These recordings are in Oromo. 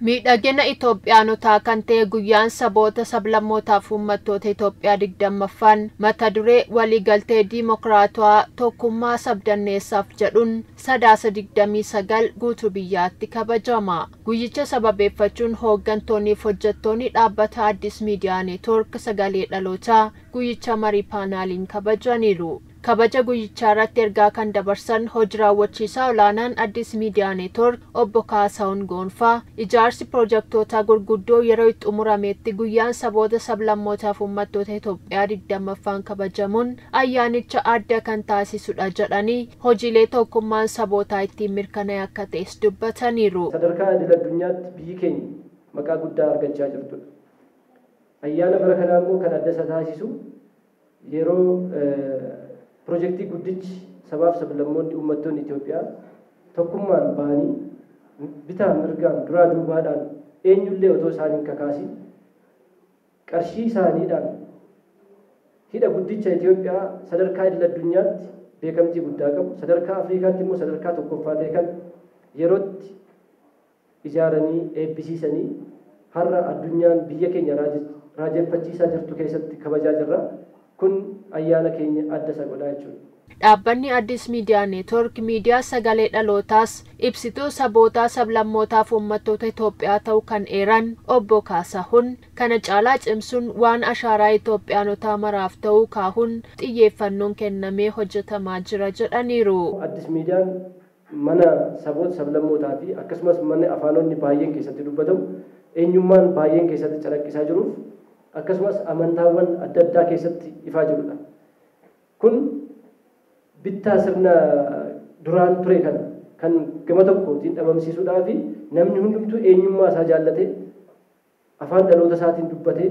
Miidhagina Itoophiyaanotaa kan ta'e guyyaan saboota sablammootaaf uummattoota Itoophiyaa 20ffaan mata duree waliigaltee diimokiraatawaa tokkummaa sabdanneessaaf jedhuun Sadaasa 29 guutuu biyyaatti kabajama. Guyyicha sababeeffachuun hooggantoonnii fi hojjettoonni dhaabbata Addis Miidiyaa Neetwoork sagalee dhalootaa guyyicha marii paanaaliin kabajaniiru. Kabaja guyyichaa irratti ergaa kan dabarsan hojii raawwachiisaa olaanaan Addis Miidiyaa Neetwoork obbo Kaasahuun Goonfaa ijaarsi piroojektootaa gurguddoo yeroo itti xumurametti guyyaan saboota sablammootaaf uummattoota Itoophiyaa 20ffaan kabajamuun ayyaanicha adda kan taasisudha jedhanii hojiilee tokkummaan sabootaa ittiin mirkanaa'e akka ta'es dubbataniiru. Sadarkaa idil addunyaatti biyyi keenya maqaa guddaa argachaa jirtudha. Ayyaana bara kanaa immoo kan adda isa taasisu yeroo piroojeektii guddichi sabaaf sablammoonni uummattoonni Itoophiyaa tokkummaan bahanii bitaa mirgaan duraa duubaadhaan eenyullee otoo isaaniin kakaasin qarshii isaaniidhaan hidha guddicha Itoophiyaa sadarkaa idil addunyaatti beekamtii guddaa qabu sadarkaa Afrikaatti immoo sadarkaa tokkoffaa ta'e kan yerootti ijaaranii eebbisiisanii har'a addunyaan biyya keenya raajeffachiisaa jirtu keessatti kabajaa jirra. Kun ayyaana keenya adda isa godhaa jechuudha. Dhaabbanni Addis Miidiyaa Neetwoork miidiyaa sagalee dhalootaas ibsituu sabootaa sablammootaaf uummattoota Itoophiyaa ta'uu kan eeran obbo Kaasahuun kana caalaa cimsuun waan ashaaraa Itoophiyaanotaa maraaf ta'uu kaahuun xiyyeeffannoon kennamee hojjetamaa jira jedhaniiru. Addis Miidiyaan mana saboota sablammootaa fi akkasumas mana afaanonni baay'een keessatti dubbatamu eenyummaan baay'een keessatti calaqqisaa jiruuf akkasumas amantaawwan adda addaa keessatti ifaa jirudha. Kun bittaa sirna duraan ture kana kan gama tokkootiin dhabamsiisuudhaa fi namni hundumtuu eenyummaa isaa jaallatee afaan dhaloota isaatiin dubbatee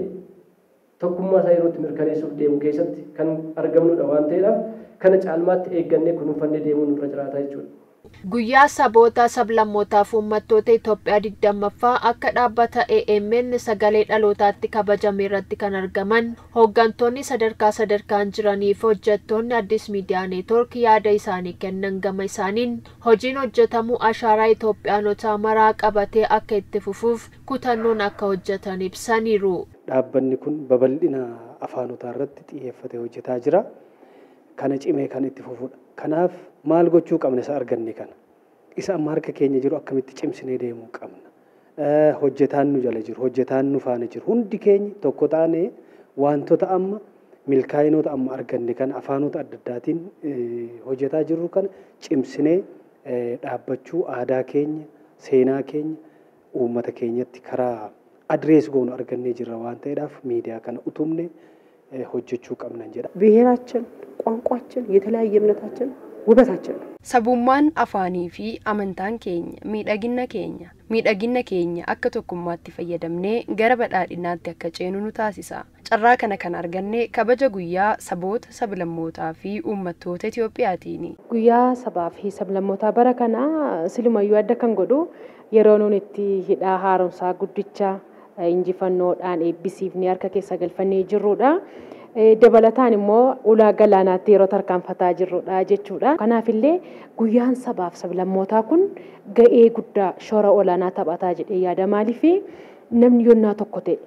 tokkummaa isaa yerootti mirkaneessuuf deemu keessatti kan argamnudha waan ta'eedhaaf kana caalmaatti eeggannee kunuunfannee deemuun nurra jiraata jechuudha. Guyyaa saboota sablammootaaf uummattoota Itoophiyaa 20ffaa akka dhaabbata AMN sagalee dhalootaatti kabajame irratti kan argaman hooggantoonni sadarkaa sadarkaan jiranii fi hojjettoonni Addis Miidiyaa Neetwoork yaada isaanii kennan gama isaaniin hojiin hojjetamu ashaaraa Itoophiyaanotaa maraa qabatee akka itti fufuuf kutannoon akka hojjetan ibsaniiru. Dhaabbanni kun babal'ina afaanotaa irratti xiyyeeffatee hojjetaa jira. Kana cimee kan itti fufudha. Kanaaf maal gochuu qabna isa arganne kana? Isa amma harka keenya jiru akkamitti cimsinee deemuu qabna? Hojjetaan nu jala jiru, hojjetaan nu faana jiru. Hundi keenya tokko taanee wantoota amma milkaa'inoota amma arganne kana afaanota adda addaatiin hojjetaa jirru kana cimsinee dhaabbachuu aadaa keenya, seenaa keenya, uummata keenyatti karaa adrees goonu argannee jirra waan ta'eedhaaf miidiyaa kana utumne hojjechuu qabnan jedha. ብሔራችን፣ ቋንቋችን፣ የተለያየ እምነታችን ውበታችን ነው። Sabummaan afaanii fi amantaan keenya miidhagina keenya miidhagina keenya akka tokkummaatti fayyadamnee gara badhaadhinaatti akka ceenu nu taasisa. Carraa kana kan arganne kabaja guyyaa saboota sablammootaa fi uummattoota Itoophiyaatiin. Guyyaa sabaa fi sablammootaa bara kanaa silumayyuu adda kan godhu yeroo nuun itti hidhaa haaromsaa guddicha injifannoodhaan eebbisiifnee harka keessa galfannee jirrudha. Dabalataan immoo ulaa galaanaatti yeroo tarkaanfataa jirrudha jechuudha. Kanaafillee guyyaan sabaaf sablammootaa kun ga'ee guddaa shoora olaanaa taphataa jedhee yaada. Maaliif namni yonnaa tokko ta'e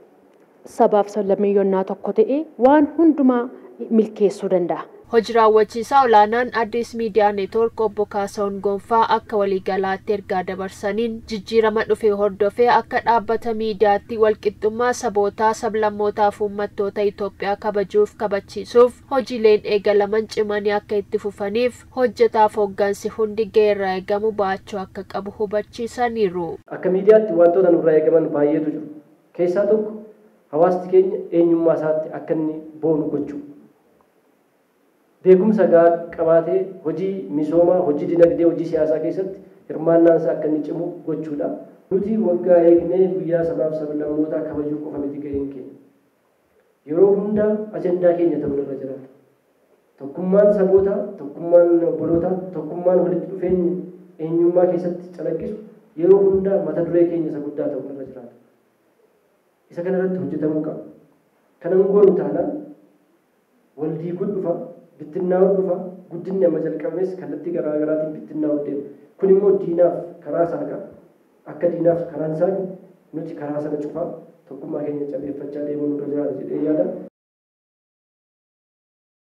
sabaaf sablammii yonnaa tokko ta'e waan hundumaa milkeessuu danda'a. Hojii raawwachiisaa olaanaan Addis Miidiyaa Neetwoork obbo Kaasahuun Goonfaa akka waliigalaatti ergaa dabarsaniin jijjiirama dhufe hordofee akka dhaabbata miidiyaatti walqixxummaa sabootaa sablammootaa fi uummattoota Itoophiyaa kabajuuf kabachiisuuf hojiileen eegalaman cimanii akka itti fufaniif hojjetaaf hooggansi hundi gahee irraa eegamu baachuu akka qabu hubachiisaniiru. Akka miidiyaatti wantoota nurraa eegaman baay'eetu jiru. Keessaa tokko hawaasni keenya eenyummaa isaatti akka inni boonu gochuu. Beekumsa gahaa qabaatee hojii misoomaa, hojii dinagdee, hojii siyaasaa keessatti hirmaannaan isaa akka inni cimu gochuudha. Nuti waggaa eegnee guyyaa sabaaf sablammootaa kabajuu qofa miti gaheen keenya. Yeroo hundaa ajandaa keenya ta'uu irra jiraata. Tokkummaan sabootaa, tokkummaan obbolootaa, tokkummaan walitti dhufeenya eenyummaa keessatti calaqqisu yeroo hundaa mata duree keenya isa guddaa ta'uu irra jiraata. Isa kanarratti hojjetamuu qaba. Kana hin goonu taanaan wal diiguun dhufa, bittinnaa'uun dhufa, guddinni amma jalqabames kallattii garaa garaatiin bittinnaa'uun deema. Kun immoo diinaaf karaa saaqa. Akka diinaaf karaan isaan nuti karaa sana cufaa tokkummaa keenya jabeeffachaa deemuu nurra jiraata jedhee yaada.